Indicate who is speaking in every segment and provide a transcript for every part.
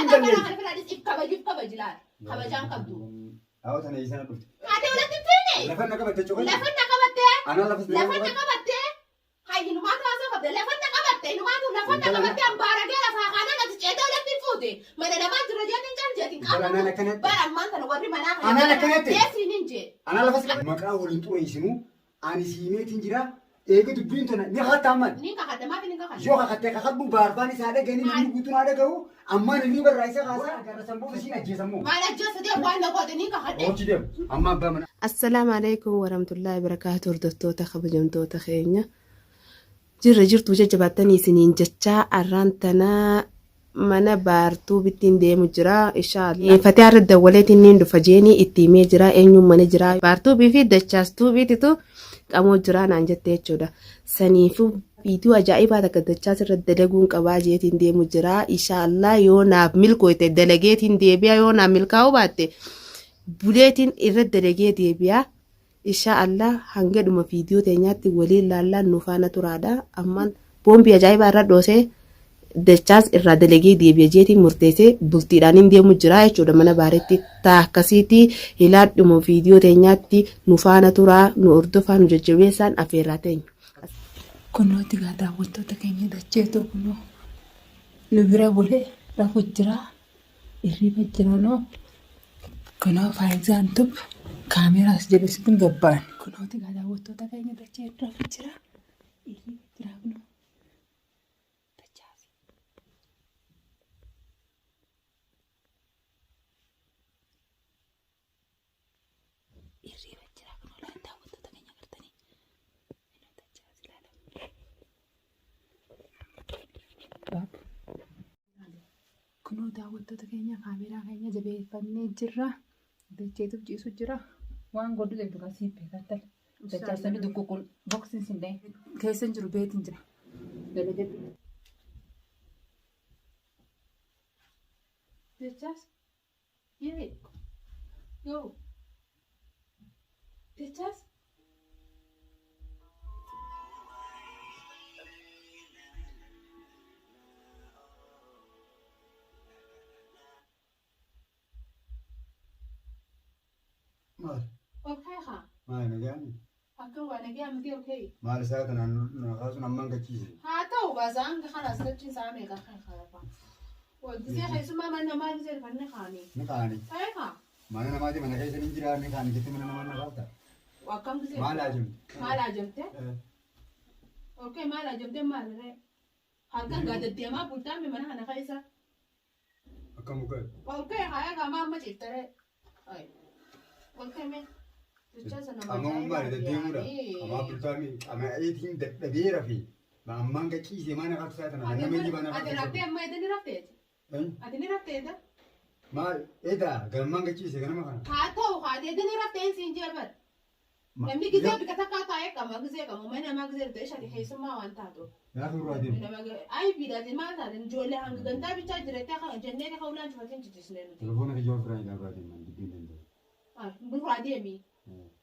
Speaker 1: hin
Speaker 2: Akkaataa
Speaker 1: balleessu.
Speaker 2: kana fira if kabaji if kabaji laal. Kabajaan qabdu.
Speaker 1: Dhawa tana eessana dhufte.
Speaker 2: Haatee walitti hin fiine.
Speaker 1: Lafa na qabatte cokan.
Speaker 2: Lafa na qabattee.
Speaker 1: Anaa lafa si
Speaker 2: Lafa na qabattee. Hayyi inumaatu haasoo qabda. Lafa na qabatte inumaatu lafa na qabatte ambaaragee lafaa kaanaan ati ceetee walitti hin fuute. Mana namaa jira jeetiin cal jeetiin
Speaker 1: Bara anaan akkanatti.
Speaker 2: Bara ammaan tana warri manaa kana.
Speaker 1: Anaan akkanatti.
Speaker 2: Eesiin hin jee.
Speaker 1: Anaa lafa si qabatte. Maqaa waliin xureessinu ani siimeetiin jira. Eega dubbiin tana ni kakattaa ammaan.
Speaker 2: Ni kakadha maaf ni kakadha.
Speaker 1: Yoo kakattee kakadhu baarfaan isaa dhaganii namni guutuun haa dhaga'u ammaan inni barraa isa kaasaa agarra sanboota isiin ajjeesammoo.
Speaker 2: Maal ajjeessa deemu waan na goote ni kakadhe.
Speaker 1: Hojii deemu amma abbaa mana.
Speaker 3: Assalaamu alaikum warahmatullahi wabarakatuh hordoftoota kabajamtoota keenya jirra jirtu jajjabaattanii isiniin jechaa arraan tana mana baartuu bittiin deemu jira inshaallah fatee har'a dawwaleetiin niin dhufa jeenii itti himee jira eenyuun mana jira baartuubii fi dachaas tuubiititu qamoo jira naan jette jechuudha saniifuu viidiyoo ajaa'ibaa takka dachaas irra dalaguun qabaa jeetiin deemu jira inshaallah yoo naaf milkooyte dalageetiin deebi'a yoo naaf milkaa'uu baatte buleetiin irra dalagee deebi'a. Inshaa Allah hanga dhuma viidiyoo teenyaatti waliin laallaan nu faana turaadha. Ammaan boombii ajaa'ibaa irra dhoosee dachaas irraa dalagee deebi'a jeetiin murteessee bultiidhaan hin deemu jira jechuudha mana baaretti. Taa akkasiitti hilaadhuma viidiyoo teenyaatti nu faana turaa nu hordofaa nu jajjabeessaan afeerraa teenya.
Speaker 4: Kunooti gaa daawwattoota keenya dacheetu kunoo nu bira bulee rafu jira. Hirriba jira noo. Kunoo faayizaan tub kaameraas jabeessitu gabbaan. Kunooti gaa daawwattoota keenya dachee rafu jira. Hirriba jira kunoo. Dachaasi. Hirriba jira kunoo laal daawwattoota keenya gartanii. Kunoo dachaasi ilaala. Kunoo daawwattoota keenya kaameeraa keenya jabeeffannee jirra. Dacheetu ciisu jira. Waan godhu deemtu kan siif beekan tala. Dachaasanii dukkukuun boksiin sin dhahee. Keessa hin jiru beetiin jira. Dalagadhu.
Speaker 3: Dachaas yee yoo dachaas.
Speaker 1: Maal?
Speaker 3: Ol ka'e haa.
Speaker 1: Maal nagaan?
Speaker 3: Akkam waa nagaa miti ol ka'e.
Speaker 1: Maal isaa kanaan na kaasuun ammaan gachiise?
Speaker 3: Haa ta'u baasa hanga kalaas gachiin isaa meeqa kan kalafa. Gisee keessumaa mana namaa gisee dhufanne kaanii.
Speaker 1: Ni kaani.
Speaker 3: Ka'e haa.
Speaker 1: Mana namaati mana keessa ni jira ni kaani jettee mana namaa na kaafta.
Speaker 3: Akkam gisee.
Speaker 1: Maal haajamte?
Speaker 3: Maal haajamte? Okay maal haajamte maal ree? Halkan gaa deddeemaa bultaame mana kana keessa.
Speaker 1: Akkam muka?
Speaker 3: Ol ka'e haa egaa maa amma ciiftaree. Ol ka'e mee. Jechaa sana
Speaker 1: Qaama maali deddeemuudha? Qaama bultaami qaama eetiin dadhabeera fi ammaan gachiise mana kaaftaa tana nama inni mana
Speaker 3: Ati raftee amma edani rafteeti? Ati ni raftee eda?
Speaker 1: Maal edaa galmaan gachiise ganama kana.
Speaker 3: Haa ta'u haa ta'e edani raftee siin jee bar. Namni gizee bika takkaa taa'ee qama gizee qamu mana namaa gizee dhufte ishati keessummaa waan taatu.
Speaker 1: Yaa firraa deemu.
Speaker 3: Nama ay biidhaati maal taate ijoollee hanga gandaa bichaa jirettee kana jennee ka ulaan cufatiin cicisne nuti.
Speaker 1: Telefoona kiyyoo firraa ilaa birraa deeman dubbiin danda'u.
Speaker 3: Nurraa deemi.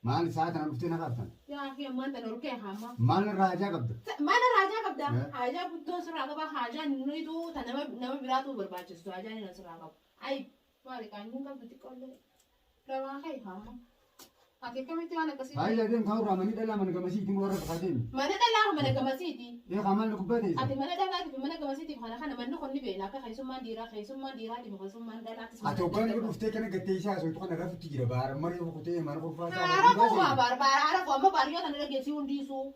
Speaker 1: Maal isaa tana dhuftee na kaaftan?
Speaker 3: Yaa fi ammaan tana ol ka'e haamma.
Speaker 1: Maal irraa hajaa qabda?
Speaker 3: Maal irraa hajaa qabda? Hajaa guddoon sirraa qaba. Hajaan nuyitu ta nama nama biraatu barbaachistu. Hajaan inni sirraa qabu. Ay maali qaanyiin qabdu xiqqoollee. Lafaa ka'e haamma. Ati akkamitti waan akkasii?
Speaker 1: Haayila deem kan irraa manni dhalaa mana gamasiitiin warra baqaa deemi.
Speaker 3: Mana dhalaa mana gamasiiti.
Speaker 1: Ee kaa maal na gubbaa teessa?
Speaker 3: Ati mana dhalaatiif mana gamasiitiif kana kana manni kun ni beekna akka keessummaan dhiiraa keessummaan dhiiraatiif keessummaan dhalaatis.
Speaker 1: Ati hoggaan irra dhuftee kana gattee isaa haasoftu kana rafutti jira baara marii kutee mana kurfaa isaa.
Speaker 3: Haara kuuma baar baar haara kuuma amma baar yoo tana dhagee si hundiisuu.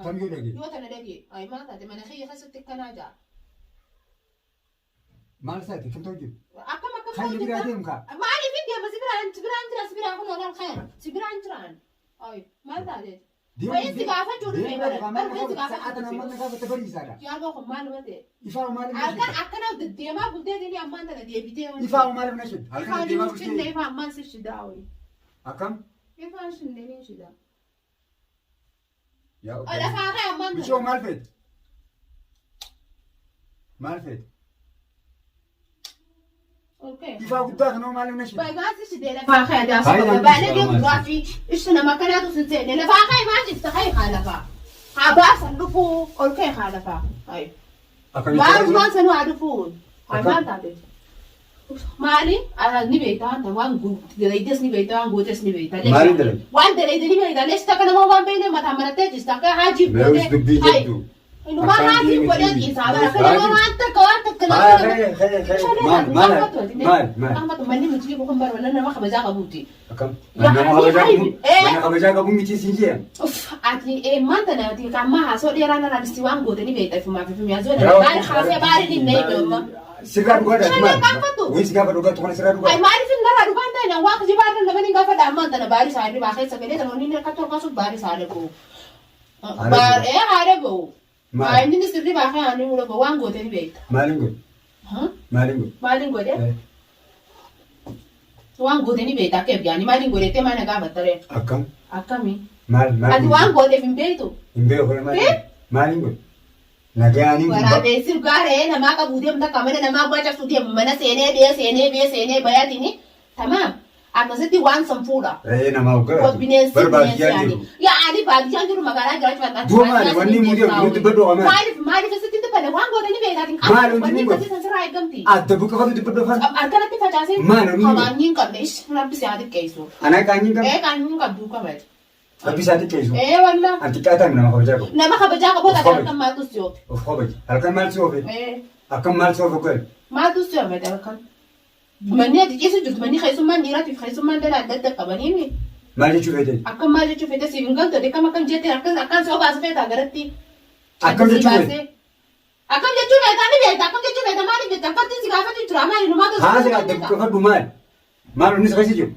Speaker 1: Tam yoo dhagee?
Speaker 3: Yoo tana dhagee ay maal taate mana kiyya keessatti akkanaa jaa.
Speaker 1: Maal isaati kam ta'u jiru?
Speaker 3: Akkam akkam
Speaker 1: Kan
Speaker 3: ta'u
Speaker 1: biraa
Speaker 3: jirta?
Speaker 1: deemu kaa.
Speaker 3: Maaliif hin deema si biraan si biraan jira si biraan kun oolan kan si biraan jiraan. Ay maal taate? Wayi si gaafachuu dhufe bara bara wayi si gaafachuu
Speaker 1: Sa'aatan
Speaker 3: dhufe.
Speaker 1: amma gaafata bariisaadha.
Speaker 3: Yaa boo kun maal mate?
Speaker 1: Ifaa maaliif na
Speaker 3: Halkan
Speaker 1: shidda?
Speaker 3: akkana deddeemaa bulteetiin ammaan tana deebitee wanti.
Speaker 1: Ifaa maaliif na shidda? Halkan
Speaker 3: Ifaan
Speaker 1: deddeemaa
Speaker 3: hin shinne
Speaker 1: bultee.
Speaker 3: ifaa ammaan si shidaa wayi.
Speaker 1: Akkam?
Speaker 3: Ifaan shinne ni shidaa.
Speaker 1: Yaa
Speaker 3: O lafaa kee ammaan tana.
Speaker 1: Bishoo maal feete? Maal feete?
Speaker 3: Okay.
Speaker 1: Ifaa guddaa kanoo maaliif na shidda?
Speaker 3: Bagaan si shidee lafaa kee adaasa
Speaker 1: Baay'ee
Speaker 3: qaba. Baay'ee
Speaker 1: maal
Speaker 3: duraa fi ishtu nama akkanaatu sin seenne lafaa kee maal jirta kee haa lafaa. Haa baasan dhufuu ol kee haa lafaa.
Speaker 1: Akkamitti
Speaker 3: Baarumaan sanuu haa dhufuu. Haa
Speaker 1: Akkam?
Speaker 3: maal taate?
Speaker 2: Maali? Ni beekta waan ta'e waan dalaydes ni beekta waan gootes ni beekta.
Speaker 1: Maaliin dalage?
Speaker 2: Waan dalayde ni beekta. Lees takka nama waan beekne mataan marattee jirta. Akka haajiif
Speaker 1: Meewus
Speaker 2: godhee.
Speaker 1: dubbii jettu.
Speaker 2: Inumaa haajiif godhee ciisaa bara. Akka nama waan takka waan takka
Speaker 1: Maal maal maal maal maal
Speaker 2: Ahmad manni miti kun bara nama kabajaa qabuuti.
Speaker 1: Akkam? Nama kabajaa qabu mana kabajaa qabu miti siin jedhan.
Speaker 2: Uff ati maanta naati kamma haasoo dheeraa narraa dhisti waan goote ni beekta ifumaaf ifumaa yoo dhala baari haasee baari ni mee dooma.
Speaker 1: Sirraa dhugaadha.
Speaker 2: Shallee gaafatu.
Speaker 1: Wayii si gaafa dhugaatu kana sirraa
Speaker 2: Ay
Speaker 1: dhugaadha.
Speaker 2: maaliif hin narraa dhugaan ta'e na waan kijibaa irra nama ni gaafadha ammaan tana baari isaa irraa keessa galee tana wanni akka tolkaasuuf baari isaa irra ba'u.
Speaker 1: Haadha
Speaker 2: Ee haadha ba'u.
Speaker 1: Maal?
Speaker 2: Inni sirrii baafee ani ula ba'u waan goote ni beekta.
Speaker 1: Maaliin godhe? Maaliin godhe?
Speaker 2: Maaliin godhe? Waan goote ni beekta akka eebbiyaani maaliin godhettee maal na gaafatta ree?
Speaker 1: Akkam?
Speaker 2: Akkamii?
Speaker 1: Maal maal?
Speaker 2: Ati waan gooteef hin beektu.
Speaker 1: Hin beeku maal? Maaliin godhe? Nagayaaniin gubbaa.
Speaker 2: Waraabessi gaaree namaa qabu deemta akka mana namaa guwaa cabsu deemu mana seenee biyya seenee biyya seenee bayatini tamaam akkasitti waan san fuudha.
Speaker 1: Re'ee namaa hoggaa.
Speaker 2: Bineensi
Speaker 1: Barbaadiyyaa
Speaker 2: bineensi
Speaker 1: jiru.
Speaker 2: Yaa ani baadiyyaan jiru magaalaa jiraachuu barbaadu.
Speaker 1: Du'a maali? Wanni hin muudee nuti dubbadhu qaba maali?
Speaker 2: Maaliif maaliif asitti dubbadha waan gootanii beekaatiin
Speaker 1: Maali wanti
Speaker 2: Wanni
Speaker 1: ni godhe?
Speaker 2: akkasii san sirraa eegamti.
Speaker 1: Adda buqqifatu dubbadhu afaan.
Speaker 2: Harkanatti facaasee
Speaker 1: Maali wanni ni godhe?
Speaker 2: qabaanyii hin qabne ish rabbi si haa xiqqeessu.
Speaker 1: Anaa qaanyii hin qabne.
Speaker 2: Ee qaanyii hin qabdu kabaji.
Speaker 1: Rabbi isaa xiqqeessu.
Speaker 2: Ee wallaa.
Speaker 1: An xiqqaataan nama kabajaa qabu.
Speaker 2: Nama kabajaa qabu
Speaker 1: Of kabaji.
Speaker 2: halkan maaltu si oofe?
Speaker 1: Of kabaji. Halkan maal si oofe?
Speaker 2: Ee
Speaker 1: Akkam maal si oofe godhe?
Speaker 2: maaltu si oofe halkan? Manni ati ciisu jirtu manni keessummaan dhiiraatiif keessummaan dhala adda adda qabaniimi.
Speaker 1: Maal jechuu feete?
Speaker 2: Akkam maal jechuu feete siif hin galtu akkam akkam jettee akkan akkan si obaasu feeta garatti.
Speaker 1: Akkam jechuu feete?
Speaker 2: Akkam jechuu feeta ni beekta akkam jechuu feeta maaliif jetta akkatti si gaafachuu jira maali numaatu
Speaker 1: Haasa adda buqqifadhu maali? Maal inni si keessa jiru?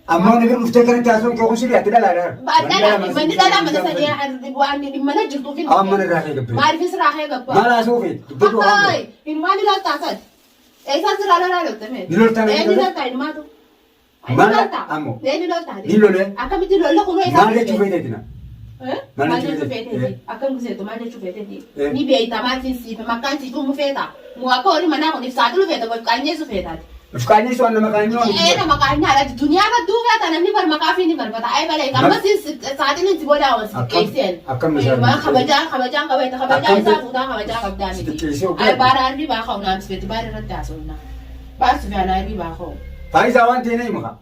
Speaker 1: Amma wanni bira dhuftee kanatti haasawuun kee kun sirrii ati dhalaadha.
Speaker 2: Manni dhalaa mana sadii waan mana jirtuuf hin
Speaker 1: Awwan mana irraa kee gabbee.
Speaker 2: Maaliif sirraa kee gabbaa?
Speaker 1: Maal haasawuu feete? Dubbadhu waan
Speaker 2: Haay, ilmaan ni loltaa sad. Eessaa sirraa lolaa lolte mee?
Speaker 1: Ni loltaa
Speaker 2: Ee, ni
Speaker 1: lolte?
Speaker 2: loltaa ilmaatu. Ni
Speaker 1: Maal
Speaker 2: loltaa.
Speaker 1: ammoo?
Speaker 2: Ee, ni loltaa.
Speaker 1: Ni lolee?
Speaker 2: Akkamitti lolle kunoo eessaa
Speaker 1: Maal jechuu feeteeti na?
Speaker 2: Eh?
Speaker 1: Maal
Speaker 2: Maal
Speaker 1: jechuu
Speaker 2: jechuu
Speaker 1: feeteeti?
Speaker 2: feeteeti? Akkam giseetu maal jechuu feeteeti?
Speaker 1: Eh.
Speaker 2: Ni beekta maatiin siif makkaan siif uumu feeta. Mu akka horii manaa kun ibsaaxilu feeta bof qaanyeessu feetaati.
Speaker 1: Of qaanyeessu waan nama qaanyoo waan
Speaker 2: Ee nama qaanyaadha. Duniyaa irra duufeeta namni bar maqaa fi ni barbata. Ay balee amma saaxilin si godhaa waan si
Speaker 1: Akkam-
Speaker 2: xiqqeesseen.
Speaker 1: akkam misaan-
Speaker 2: Maa kabajaa kabajaan qabeeta kabajaa
Speaker 1: Akkam-
Speaker 2: isaa fuutaa kabajaa qabdaa
Speaker 1: Si
Speaker 2: miti.
Speaker 1: xiqqeessee hoggaa-
Speaker 2: Ay baara arbii baa ka'u naam sifeeti baara irratti haasofna. Baar sufiyaan arbii baa ka'u.
Speaker 1: Faayisaa waan ta'e na hima kaa.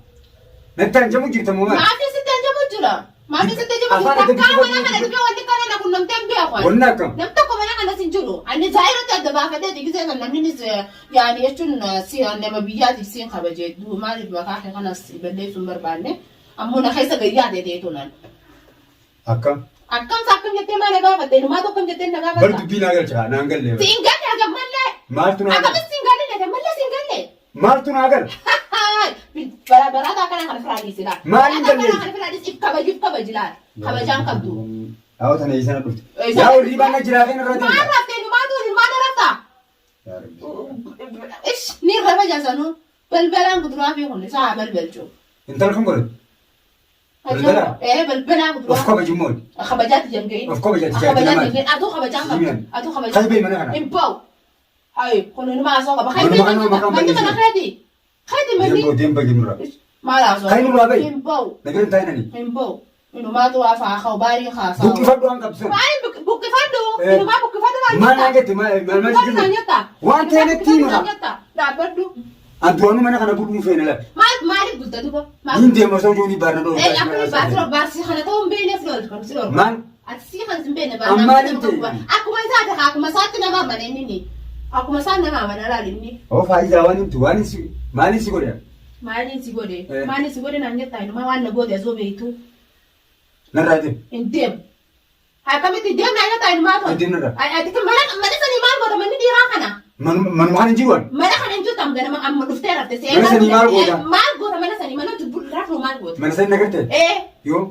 Speaker 1: Natti hanjamu jirta moo maali?
Speaker 2: Maafi sitti hanjamu jira. Maafi sitti hanjamu
Speaker 1: Afaan
Speaker 2: jira.
Speaker 1: adda
Speaker 2: Takkaa
Speaker 1: biqiltuu
Speaker 2: mana kana dhufee wanti kana na qunnamtee hin beeku. ani.
Speaker 1: Wanni akkam?
Speaker 2: Nam tokko mana kanas hin jiru. Ani zaayiratti adda baafadhee digisee kan namni nis yaani jechuun si nama biyyaatiif siin kabaje maaliif maqaa kee kanas balleessuu hin barbaanne ammoo na keessa gayyaa ta'e ta'e tolan.
Speaker 1: Akkam?
Speaker 2: Akkam sa akkam jettee maa na gaafatte? Inumaatu akkam jettee na
Speaker 1: Bar
Speaker 2: gaafatta?
Speaker 1: dubbii naa galcha kaa naan galle.
Speaker 2: Si hin galle hagam mallee.
Speaker 1: Maaltu naa gala?
Speaker 2: Akkamitti si hin galle hagam mallee si hin galle.
Speaker 1: Maaltu naa gala?
Speaker 2: Baraataa kana kan ofirraa dhiisi laal.
Speaker 1: Maaliin
Speaker 2: Baraataa kana
Speaker 1: balleessi?
Speaker 2: kan ofirraa dhiisi if kabaji if kabaji laal. Kabajaan qabdu.
Speaker 1: Haa tana eessa na dhufte?
Speaker 2: Eessa-
Speaker 1: Yaa horii baana jiraatee irra
Speaker 2: Maal
Speaker 1: deemta.
Speaker 2: raftee inumaatu inumaatu raftaa?
Speaker 1: Yaa Rabbi.
Speaker 2: Ish ni rafa jasanuu balbalaan kuduraa fi kun isaa balbalchu.
Speaker 1: Intala kan godhatu. Balbala?
Speaker 2: Ee balbalaa kuduraa.
Speaker 1: Of kabaju immoo.
Speaker 2: Kabajaatti jangee.
Speaker 1: Of kabajaatti jaartii
Speaker 2: Kabajaatti
Speaker 1: namaati.
Speaker 2: jangee. Atuu kabajaan qabdu.
Speaker 1: Siimiyan.
Speaker 2: Atuu kabajaan.
Speaker 1: Kaybee mana kana.
Speaker 2: Hin ba'u. Hayi kun inuma haasoo qaba.
Speaker 1: Manuma kanuma maqaan
Speaker 2: Manni mana
Speaker 1: balleessu.
Speaker 2: keeti. Keeti manni.
Speaker 1: Deemboo deemboo jimurra.
Speaker 2: Maal haasoo?
Speaker 1: Kan nurraa ba'i.
Speaker 2: Hin ba'u.
Speaker 1: Na bira hin taa'inani.
Speaker 2: Hin ba'u. Inumaatu afaa ka'u baarii haasaa.
Speaker 1: Buqqifadhu waan qabdu sana.
Speaker 2: Maali buqqifadhu?
Speaker 1: Eh.
Speaker 2: Inumaa buqqifadhu naan
Speaker 1: Maal naan
Speaker 2: jetta?
Speaker 1: jette maal maal maal
Speaker 2: Buqqifadhu naan jetta?
Speaker 1: Waan ta'e natti
Speaker 2: Buqqifadhu
Speaker 1: hima.
Speaker 2: naan jetta? Dhaabbadhu.
Speaker 1: An duraanuu mana kana buluu feena lafa.
Speaker 2: Maal maaliif bulta duba? Maal?
Speaker 1: Hin deema osoo joonii baarna dhooru.
Speaker 2: Eh, akkami baasii baasii kana ta'uu hin beekneef lool kan si dhorku.
Speaker 1: Maal?
Speaker 2: Ati sii kan hin beekne
Speaker 1: An maaliin ta'e?
Speaker 2: Akkuma isaa ta'e akkuma isaatti nama amana inni ni. Akkuma isaan nama amana laal inni.
Speaker 1: Oo faayidaa waan himtu waan si maaliin si godhe?
Speaker 2: Maaliin si godhe?
Speaker 1: Eh.
Speaker 2: Maaliin si godhe naan jettaa inuma waan na goote osoo beektu
Speaker 1: Narraa deemu.
Speaker 2: hin deemu. Akkamitti deemu naan jettaa inumaa
Speaker 1: Hin deemne irraa.
Speaker 2: Ati mana mana sanii maal goota manni dhiiraa kana?
Speaker 1: Manuma kana hin jiru ani.
Speaker 2: Mana kana hin jirtu amma ganama amma dhuftee rafte see.
Speaker 1: Mana sanii maal goota?
Speaker 2: Maal goota mana sanii mana rafnu maal goota?
Speaker 1: Mana sanii nagartee?
Speaker 2: Eh.
Speaker 1: Yoo.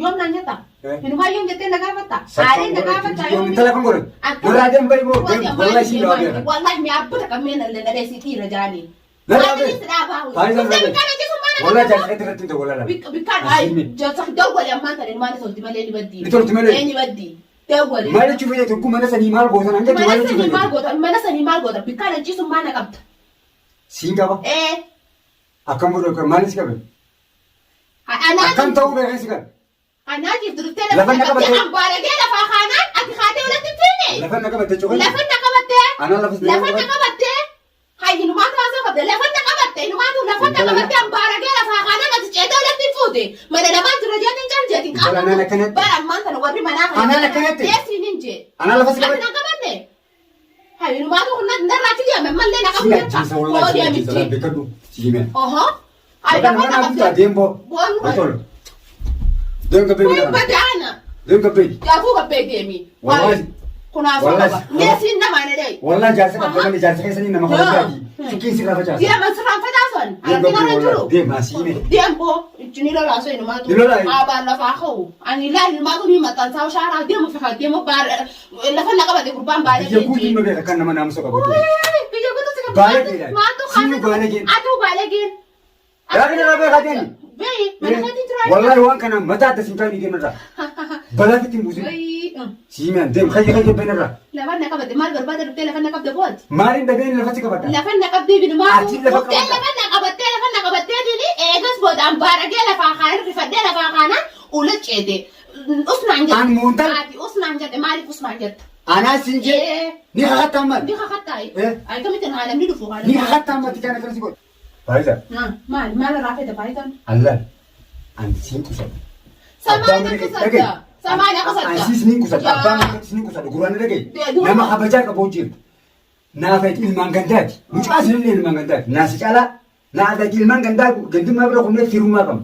Speaker 2: Yoom naan jetta?
Speaker 1: Eh.
Speaker 2: Inumaa yoom jettee na gaafatta?
Speaker 1: Sakkaan
Speaker 2: Aaree na
Speaker 1: godhatu.
Speaker 2: gaafatta yoom?
Speaker 1: Intala kan godhatu. Narraa deemu bari boo. Deemu. Wallahi siin dhawaa beekan.
Speaker 2: Wallahi mi abbata qabmee na danda'ee si dhiira jaanii.
Speaker 1: Narraa beekan.
Speaker 2: Si dhaabaa.
Speaker 1: Faayidaa irraa beekan.
Speaker 2: Bikkaan hojjetu maal
Speaker 1: Wallahi jaarsa irratti hin ta'u wallahi.
Speaker 2: Bikkaan
Speaker 1: Asiin.
Speaker 2: jaarsa dawwali ammaan tana ilmaan tolti malee ni baddi.
Speaker 1: Ni tolti malee?
Speaker 2: Ee ni baddi. Dawwali.
Speaker 1: Maal jechuuf fayyadu kun mana sanii maal gootan hanga maal
Speaker 2: Mana
Speaker 1: jechuuf
Speaker 2: sanii maal
Speaker 1: fayyadu?
Speaker 2: goota? Mana sanii maal goota? Bikkaan hojjetu maal na qabda?
Speaker 1: Siin qaba.
Speaker 2: Ee.
Speaker 1: Akkam godhu akkam maaliin si qabe?
Speaker 2: Anaa
Speaker 1: Akkam ta'uu beekee si qabe?
Speaker 2: Anaa jirtu dhuftee
Speaker 1: Lafa
Speaker 2: lafa
Speaker 1: na
Speaker 2: qabattee
Speaker 1: qabattee-
Speaker 2: ambaaragee lafaa kaanaan ati kaatee walitti hin fiine.
Speaker 1: Lafa na qabatte cufa.
Speaker 2: Lafa na qabattee.
Speaker 1: Anaa lafa
Speaker 2: Lafa na qabattee. qabda. Lafa na qabatte inumaatu lafa na qabatte ambaaragee lafaa kaanaan ati ceetee olatti hin fuute. Mana namaa jira jeetiin cal jeetiin
Speaker 1: Intala anaan akkanatti.
Speaker 2: Bara ammaan tana warri manaa kana.
Speaker 1: Anaan akkanatti.
Speaker 2: Eessiin hin jee.
Speaker 1: Anaa lafa si
Speaker 2: Ati
Speaker 1: qabadde.
Speaker 2: na qabanne. Hayi inumaatu kun narraa achi deeme mallee na qabu
Speaker 1: Si
Speaker 2: jecha.
Speaker 1: ajjeesa wallahi si ajjeesa laa beekadhu si himee.
Speaker 2: Oho. Ayi
Speaker 1: Bakka
Speaker 2: lafa
Speaker 1: nama
Speaker 2: na
Speaker 1: naa bultaa
Speaker 2: qabde.
Speaker 1: deem boo.
Speaker 2: Boon
Speaker 1: Otol. Deem gabbee
Speaker 2: Kun
Speaker 1: bira.
Speaker 2: badaana.
Speaker 1: Deem gabbee.
Speaker 2: Yaafuu gabbee deemi.
Speaker 1: Wallahi.
Speaker 2: Kunaafuu
Speaker 1: Wallahi.
Speaker 2: qaba. Neesiin namaa na dhayi.
Speaker 1: Wallahi jaarsa qabda malee jaarsa keessanii nama kabajaati. Fikkiin sirraa facaasa.
Speaker 2: Deema sirraan facaasan.
Speaker 1: Deem
Speaker 2: Argina
Speaker 1: gabbee
Speaker 2: irra jiru.
Speaker 1: wallahi. Deem asii hime.
Speaker 2: Deem boo. Ijji ni lolaaso inumaatu.
Speaker 1: Ni lolaayi.
Speaker 2: Aabaan lafaa ka'u. Ani ilaali inumaatu ni maxxansaa shaaraa deemu fi deemu lafa na qabate gurbaan baalee
Speaker 1: Biyya guutuun na beeka kan nama naamusa qabu.
Speaker 2: Biyya guutuu si
Speaker 1: Baalee geedha.
Speaker 2: Maaltu
Speaker 1: Siinuu baalee geedha.
Speaker 2: Atuu baalee geen.
Speaker 1: Gaafi irraa beekaa deemi.
Speaker 2: Beeyi mana keetiin jira.
Speaker 1: Wallahi waan kana mataa adda siin kaanii deemarraa. Balaa fitti hin buusin. Si himee deem hayya hayya beenarraa.
Speaker 2: Lafa na qabate maal barbaada dhuftee lafa na qabde booti.
Speaker 1: Maaliin dhabeen lafatti qabadha?
Speaker 2: Lafa na qabdee binumaa
Speaker 1: Ati lafa
Speaker 2: dhuftee
Speaker 1: qabadda.
Speaker 2: lafa na qabattee lafa na qabattee dini eegas booda ambaaragee lafaa kaana rifadhee lafaa kaana ula ceete. Usnaan jette.
Speaker 1: An muuntal.
Speaker 2: Ati usnaan jette maaliif usnaan jette?
Speaker 1: Anaa siin jee ni kakattaa maali?
Speaker 2: Ni kakattaayi.
Speaker 1: Eh.
Speaker 2: Ay kamitti haa namni dhufu haa
Speaker 1: Ni kakattaa maali kana akkana si godhe? Faayisaa.
Speaker 2: Maal maal irraa fedha faayidaan?
Speaker 1: Allah an siin qusadha.
Speaker 2: Samaan akka qusadha. Samaan akka qusadha.
Speaker 1: An siis niin qusadha. Abbaan mana keetti niin qusadha. Guraan dhagaye. Nama kabajaa qabu hojjetu. Naa fayyadu ilmaan gandaati. Mucaa sinillee ilmaan gandaati. Naa si caalaa. Naa adda ilmaan gandaa gandummaa bira kunneen firummaa qabna.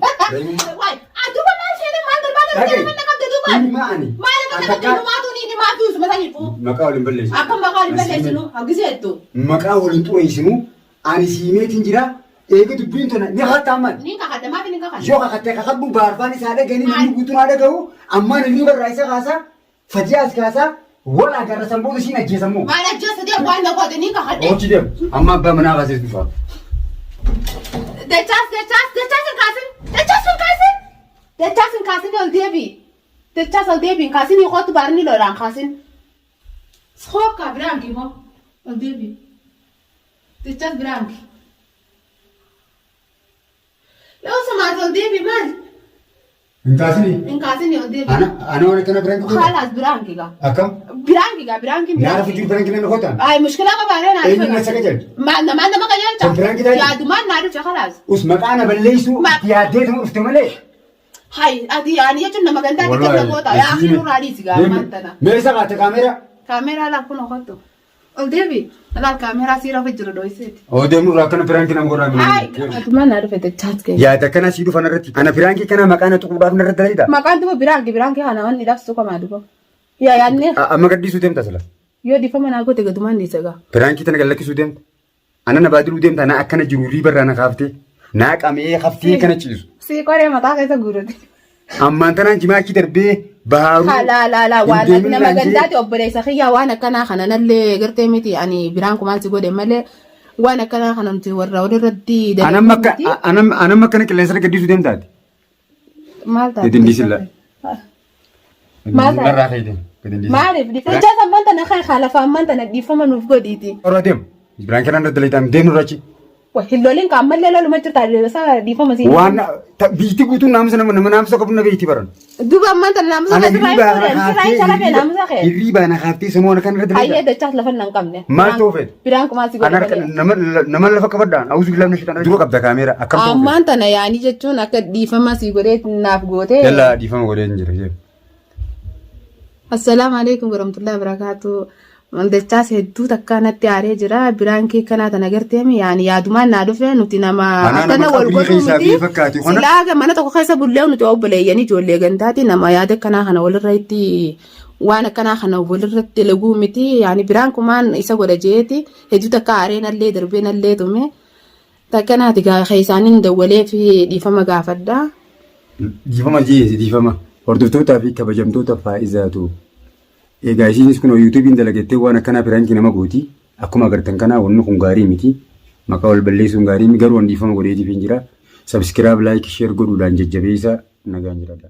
Speaker 2: Waay aduuba maal fedha maal barbaada
Speaker 1: Dhagaye.
Speaker 2: lafa na qabde duuba.
Speaker 1: Ilma ani.
Speaker 2: Maal lafa na qabde duubaatu ni ni maafi usuma saniifu.
Speaker 1: Maqaa waliin balleessu.
Speaker 2: Akka maqaa waliin balleessinu haggiseettu.
Speaker 1: Maqaa waliin xureessinu ani siimeetiin jira. Eega dubbiin tona ni kakattaa maali?
Speaker 2: Ni kakadha maafi ni kakadha.
Speaker 1: Yoo kakattee kakadhu baarfaan isaa dhaganii namni guutuun haa dhagahu ammaan inni barraa isa kaasaa fatiyaas kaasaa wal agarra san booda siin ajjeesammoo.
Speaker 2: Maal ajjeessa deemu waan na goote ni kakadhe.
Speaker 1: Hojii deemu amma abbaa manaa kaasee dhufa.
Speaker 2: Dachaas dachaas dachaas hin kaasin dachaas hin kaasin dachaas hin kaasin ol deebi dachaas ol deebi hin kaasin kootu baarni lolaan kaasin. Skooka biraanki hoo ol deebi dachaas biraanki. Yoo samaas ol deebi maal
Speaker 1: Hin kaasini.
Speaker 2: hin kaasin ol deebi.
Speaker 1: Ana ana waan akkana biraanki godha.
Speaker 2: Khalaas biraanki gaa
Speaker 1: Akkam?
Speaker 2: biraanki gaa biraanki
Speaker 1: Nyaara
Speaker 2: biraanki.
Speaker 1: fijuu biraanki nama kootaan.
Speaker 2: Ay mushkila qabaaree naa
Speaker 1: Eenyu na saka jedhu?
Speaker 2: Maal namaan nama qajeelcha.
Speaker 1: Kan biraanki taate?
Speaker 2: Yaadumaan naa dhufe khalaas.
Speaker 1: Us maqaa na balleessuu yaaddee tuma dhufte malee.
Speaker 2: Hay ati yaani jechuun nama gandaa xiqqaa na goota yaa akhi nurraa dhiisi gaa maal tana.
Speaker 1: Mee isa qaate kaameera.
Speaker 2: Kaameeraa laaf kun okoltu. Ol deebi. Laal kaameeraa siira ofi jiru dho'iseeti.
Speaker 1: Oo deemnu irraa akkana biraanki nama godhaa
Speaker 2: Ay atumaan naa dhufe dachaas kee.
Speaker 1: Yaada akkana sii dhufan irratti. Ana biraankii kana maqaa na tuquudhaaf narra dalagda.
Speaker 2: Maqaan duba biraanki biraanki kana wanni dhabsu kamaa duba. Yaa yaadne
Speaker 1: Amma gaddisuu deemta sila.
Speaker 2: yoo dhiifama naa goote gadumaan dhiisa gaa.
Speaker 1: Biraankii tana gallakkisuu deemta. Ana na baadiluu deemta na akkana jiru riibarraa na kaaftee. Naa qamee haftee kana ciisu.
Speaker 2: Sii qoree mataa keessa guurate.
Speaker 1: Ammaan tanaan jimaakii darbee bahaaruu.
Speaker 2: Laa laa laa
Speaker 1: hin
Speaker 2: waan
Speaker 1: deemin
Speaker 2: nama
Speaker 1: naan jee.
Speaker 2: gandaati obboleessa kiyyaa waan akkanaa kana nallee gartee miti ani biraan kumaan si godhe malee waan akkanaa kana nuti warra walirratti
Speaker 1: Anam akka anam anam akkana qilleensa irra gaddisuu deemtaati.
Speaker 2: Maal taate?
Speaker 1: Gadi hin dhiisin laa.
Speaker 2: Maal taate?
Speaker 1: Narraa ka'ii deemu. Gadi hin dhiisin.
Speaker 2: Maaliif dichaa ammaan tana kan haalafa ammaan tana dhiifama nuuf godhiiti.
Speaker 1: Warra deemu. Biraan kanaan irra dalagaan deemu irra achi.
Speaker 2: Hin lolin ka ammallee loluma jirta isaa dhiifama siin.
Speaker 1: Waan biitti guutuun naamusa nama nama naamusa qabu na beekti baran.
Speaker 2: Duuba ammaan tana naamusa
Speaker 1: Ana
Speaker 2: kee sirraa hin
Speaker 1: hirriibaa
Speaker 2: fuudhan
Speaker 1: na
Speaker 2: sirraa hin calafee naamusa
Speaker 1: kaaftee
Speaker 2: kee.
Speaker 1: hirriibaa na kaaftee sammuu ana kan irra
Speaker 2: Hayyee
Speaker 1: dalagaa.
Speaker 2: dachaas lafa hin qabne.
Speaker 1: Maal ta'uu fedhe?
Speaker 2: Biraan kumaa si godhe
Speaker 1: Ana harka
Speaker 2: malee.
Speaker 1: nama nama lafa qabadhaan awuzu billahi mina shaitaan dura qabda kaameera akkam ta'uu fedhe?
Speaker 2: Ammaan tana yaanii jechuun akka dhiifama si godhee naaf gootee.
Speaker 1: Yalla dhiifama godhee hin jira jee.
Speaker 2: Assalaamu alaikum warahmatullahi wabarakatuh. Dachaas hedduu takka natti aaree jira. Biraan kee kanaa tana garteemi yaani yaadumaan naa dhufe nuti nama
Speaker 1: Anaa
Speaker 2: akkana
Speaker 1: nama
Speaker 2: wal
Speaker 1: qabrii
Speaker 2: godhuu
Speaker 1: keessaa
Speaker 2: miti.
Speaker 1: biyya fakkaati. Kana
Speaker 2: Silaa ga mana tokko keessa bullee nuti obboleeyyan ijoollee gandaati nama yaada akkanaa kana walirratti waan akkanaa kana walirratti laguu miti. Yaani biraan kumaan isa godha jeeti hedduu takka aaree nallee darbee nallee tume. Takkanaati gaa keessaaniin dawwalee fi dhiifama gaafadha.
Speaker 1: Dhiifama jee dhiifama. Hordoftootaa fi kabajamtoota faayizaatu. Egaa isiinis kun yuutuubiin dalagattee waan akkanaa piraankii nama gooti. Akkuma agartan kanaa wanni kun gaarii miti. Maqaa wal balleessuun gaarii miti. Garuu waan dhiifama godheetiif hin jira. Subscribe, like, share godhuudhaan jajjabeessa nagaan jiraadha.